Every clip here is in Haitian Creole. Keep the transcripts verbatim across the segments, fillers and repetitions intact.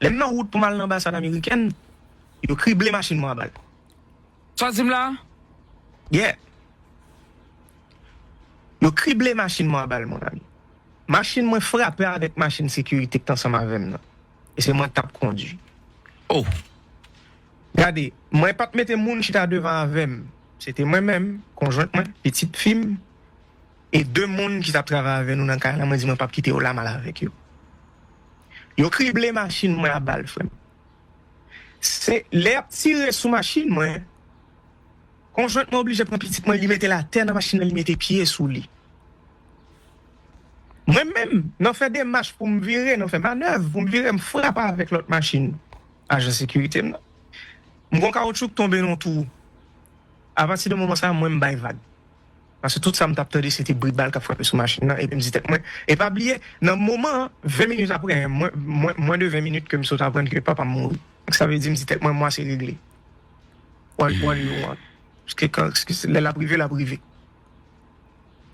Lè m nan wout pou m al nan anbasad amerikèn, yo krible machin mwen a bal. Sa w di m la? Yeah. Yo krible machin mwen a bal, mon ami. Machin mwen frape avèk machin sekirite ki t ansanm avè m nan. E se mwen k t ap kondui. Oh. Gade, mwen pa t mete moun chita devan avè m. Se te mwen menm, konjwent mwen, pitit fi m, e de moun ki t ap travay avè nou nan kay la, mwen di mwen p ap kite yo la, m al avèk yo. Yo krible machin mwen a bal, frè m. Se lè y ap tire sou machin mwen, konjwent mwen oblije pran pitit mwen, li mete l atè nan machin nan, li mete pye sou li. Mwen menm, nan fè demach pou m vire, nan fè manèv pou m vire, m frape avèk lòt machin ajan sekirite m nan. M gon kawoutchou k tonbe nan twou. Apati de moman sa a, mwen m bay vag. Paske tout sa m t ap tande, se te bri bal k ap frape sou machin nan, epi m di tèt mwen, e pa bliye, nan moman an, ven minit apre, mwen, mwen, mwen de ven minit ke m sot aprann ke papa m mouri. Sa vle di, m di tèt mwen, mwa se regle. What, what do you want? Paske kan, paske lè l ap rive, l ap rive.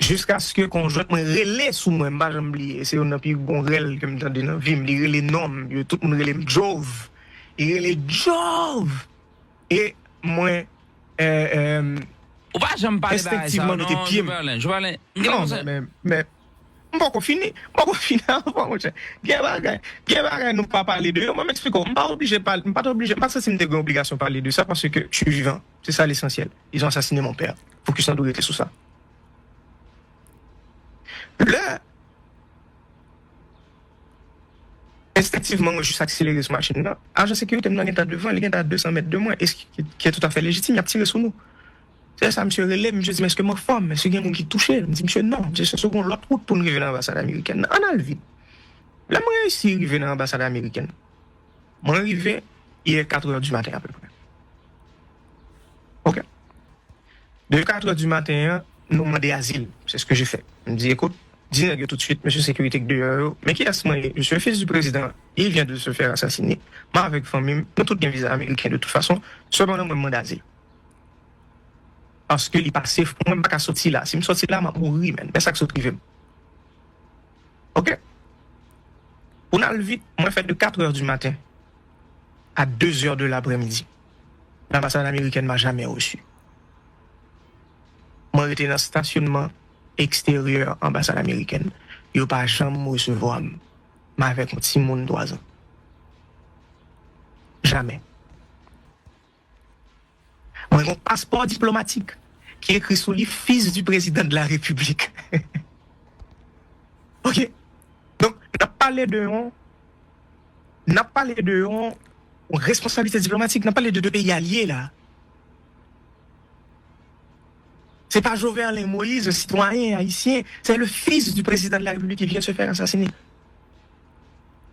Jiskaske konjwent mwen rele sou mwen, m pa janm bliye. Se youn nan pi bon rèl ke m tande nan vi m. Li rele non m. Yo, tout moun rele m Jove. Li rele Jove! E mwen, euh, euh, Ou pa janm pale bagay sa, enstenktivman mete non, pye m. Joverlin. Joverlin, m gen Non, konse- men, men, m poko fini, m poko fini ankò, monchè. Gen bagay, gen bagay nou pa pale de yo. Mwen, m eksplike w, m pa oblije pale, m pa t oblije, m pa t santi m te gen obligasyon pale de sa paske je suis vivant. C'est ça l'essentiel. Ils ont assassiné mon père. Focus an dwe rete sou sa. Lè enstenktivman, mwen jis akselere sou machin nan. Ajan sekirite m nan gentan devan, li gentan a de san mèt de mwen, e ki, ki est tout à fait légitime, y ap tire sou nou. Se sa, misye rele m, misye di m, èske m anfòm? Èske gen moun ki touche? M di misye non. Misye se gon lòt wout pou n rive nan anbasad amerikèn nan. Ann al vit. Lè m reyisi rive nan anbasad amerikèn, mwen rive, il est quatre heures du matin à peu près. Ok. De quatre heures du matin, nou mande azil. C'est ce que je fais. M di, écoute, di nèg yo tout de suite, mesye sekirite k deyò yo, men kiyès mwen ye? Je suis un fils du président. Il vient de se faire assassiner. Mwen avèk fanmi m, nou tout gen viza ameriken de toute façon. Sepandan, mwen, m mande azil. Paske li pa safe pou mwen, m pa ka soti la. Si m soti la, m ap mouri, men. Men sa k sot rive m. Ok? Pou n al vit, mwen fè de quatre heures du matin à deux heures de l'après-midi. L'ambassade américaine m'a jamais reçu. Mwen rete nan stasyonman eksteryè anbasad amerikèn. Yo pa janm resevwa m. M avèk yon timoun twa zan. Jamè. Mwen gen yon paspò diplomatik ki ekri sou li Fils du Président de la République. Ok? Donk, n ap pale de yon, n ap pale de yon, yon responsablite diplomatik, n ap pale de de peyi alye la. C'est pas Joverlin Moïse, un citoyen haïtien, c'est le fils du président de la République qui vient de se faire assassiner.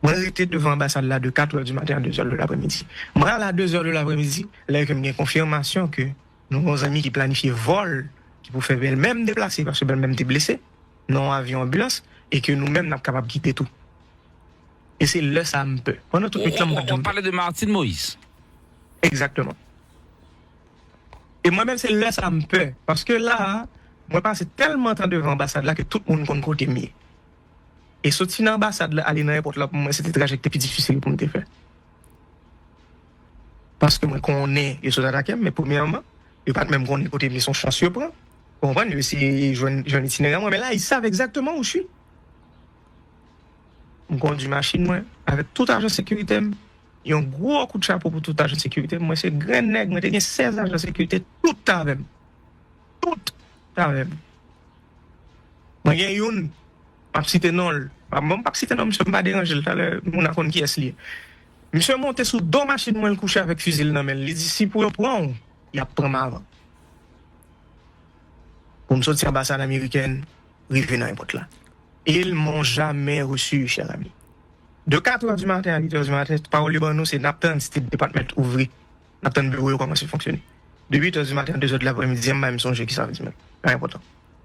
Mwen rete devan anbasad la de quatre heures du matin à deux heures de l'après-midi. Mwen al a deux heures de l'après-midi, lè ke m gen konfimasyon ke nou gen yon zanmi ki planifye vòl ki pou fè bèlmè m deplase, paske bèlmè m te blese nan yon avyon anbilans, e ke nou menm n ap kapab kite tou. E se lè sa a m pè. Pandan tout nwit lan, m pa t janm pè. Pale de Martine Moïse. Egzakteman. E mwen menm, se lè sa a m pè. Paske la a, mwen pase tèlman tan devan anbasad la ke tout moun konn kote m ye. E soti nan anbasad la, ale nan èpòt la, pou mwen, se te trajè ki te pi difisil pou m te fè. Paske mwen konnen yo sot atake m, men premyèman, yo pa t menm konnen kote m ye, se yon chans yo pran. Ou konprann? Yo eseye jwenn, jwenn itinerè mwen, men la, ils savent exactement où je suis. M kondui machin mwen, avèk tout ajan sekirite m, yon gwo kout chapo pou tout ajan sekirite m. Mwen se grenn nèg, mwen te gen sèz ajan sekirite, tout t avè m. Tout t avè m. Mwen gen youn, m ap site non l. Bon, m p ap site non misye, m pa deranje l, talè moun a konn kiyès li ye. Misye monte sou do machin mwen, l kouche avèk fizi l nan men l. Li di, si pou yo pran w, y ap pran m avan. Pou m soti anbasad amerikèn, rive nan èpòt la. Ils m'ont jamais reçu, cher ami. De quatre heures du matin à huit heures du matin, pawòl yo ban nou, se n ap tann State Department ouvri. N ap tann biwo yo kòmanse fonksyone. De huit heures du matin à deux heures de l'après-midi, m pa menm sonje ki sa vle di menm. Pa enpòtan.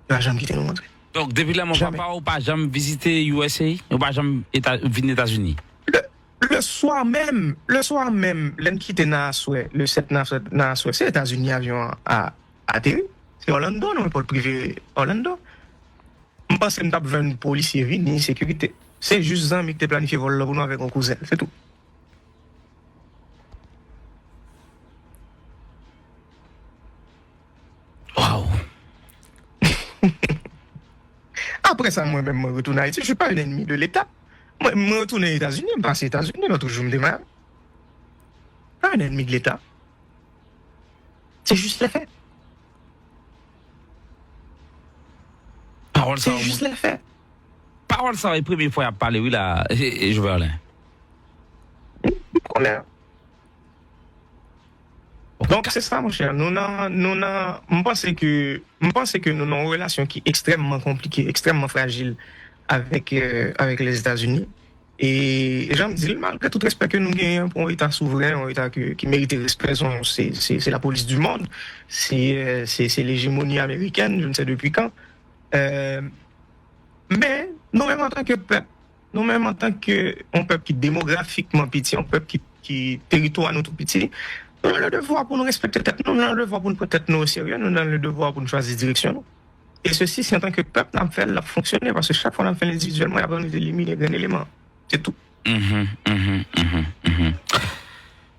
Yo pa janm kite nou rantre. Donk, depi lanmò papa w, ou pa janm vizite U S A? Ou pa janm eta, vin Etazini? Le, le soir même, le soir même, lè n kite nan aswè, le sept nan aswè, nan aswè, se Etazini avyon an a, ateri. Se Orlando, nan èpòt prive Orlando. M panse m t ap jwenn polisye vini, sekirite. Se jis zanmi ki te planifye vòl la pou nou avèk yon kouzen l, se tou. Après ça, moi-même, moi retourne à Haïti. Je suis pas un ennemi de l'État. Moi, moi retourne aux États-Unis, je passe aux États-Unis, l'autre jour, je me démarre. Pas un ennemi de l'État. C'est juste les faits. Pawòl sa. C'est juste les faits. Pawòl sa, e premye fwa y ap pale, wi, la, Joverlin. Donk, se sa, monchè. Nou nan, nou nan, m panse ke, m panse ke nou nan yon relasyon ki ekstrèmman konplike, ekstrèmman frajil avèk, euh, avèk Lèzetazini. E jan m di l, malgre tout respè ke nou genyen pou yon eta souvren, yon eta ki, ki merite respè, se, se, se lapolis di mond, se, euh, se, se lejemoni amerikèn, je ne sais depuis quand. Euh, men, nou menm antanke pèp, nou menm antanke yon pèp ki demografikman piti, yon pèp ki, ki teritwa nou tou piti, nou nan le devwa pou nou respekte tèt nou, nou nan le devwa pou nou pran tèt nou oserye, nou nan le devwa pou nou chwazi direksyon nou. E sesi, se antanke pèp n ap fè l, l ap fonksyone, paske chak fwa n ap fè l endividyèlman, y ap annik elimine grenn eleman. Se tou.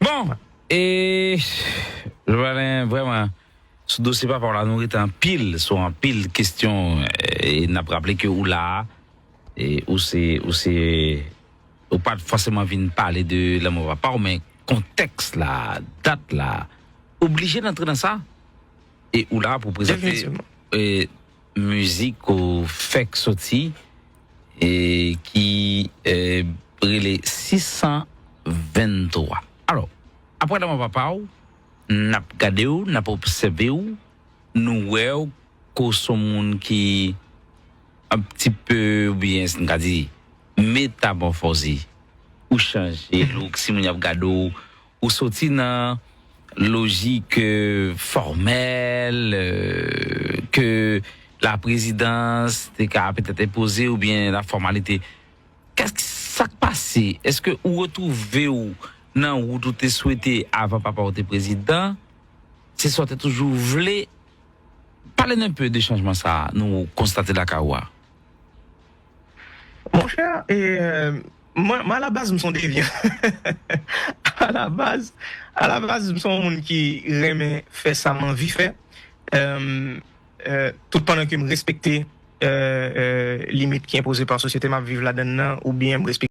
Bon, e Joverlin, vrèman, sou dosye papa w la, nou rete anpil sou anpil kesyon, e n ap raple ke ou la, e ou se, ou se, ou pa t fòseman vin pale de lanmò papa w, men kontèks la, dat la, oblije n antre nan sa. E ou la pou prezante, e, mizik ou fèk soti, e ki, e, rele sis san venntwa. Alò, apre lanmò papa w, n ap gade w, n ap obsève w, nou wè w ke w se yon moun ki un petit peu, oubyen si n ka di, metamòfoze. Ou chanje look, si moun y ap gade w, ou soti nan lojik, euh, fòmèl, euh, ke la prezidans te ka petèt enpoze oubyen la fòmalite. Kès, sa k pase? Èske ou retwouve w nan wout ou te swete avan papa w te prezidan? Se sa w te toujou vle? Pale n enpe de chanjman sa a nou konstate lakay ou a. Monchè, e, euh, mwen, mwen, alabaz, m se yon devyan. Alabaz, alabaz, m se yon moun ki renmen fè sa m anvi fè. Euh, euh, tout pandan ke m respekte, euh, euh, limit ki enpoze pa sosyete m ap viv ladan l nan, oubyen m respekte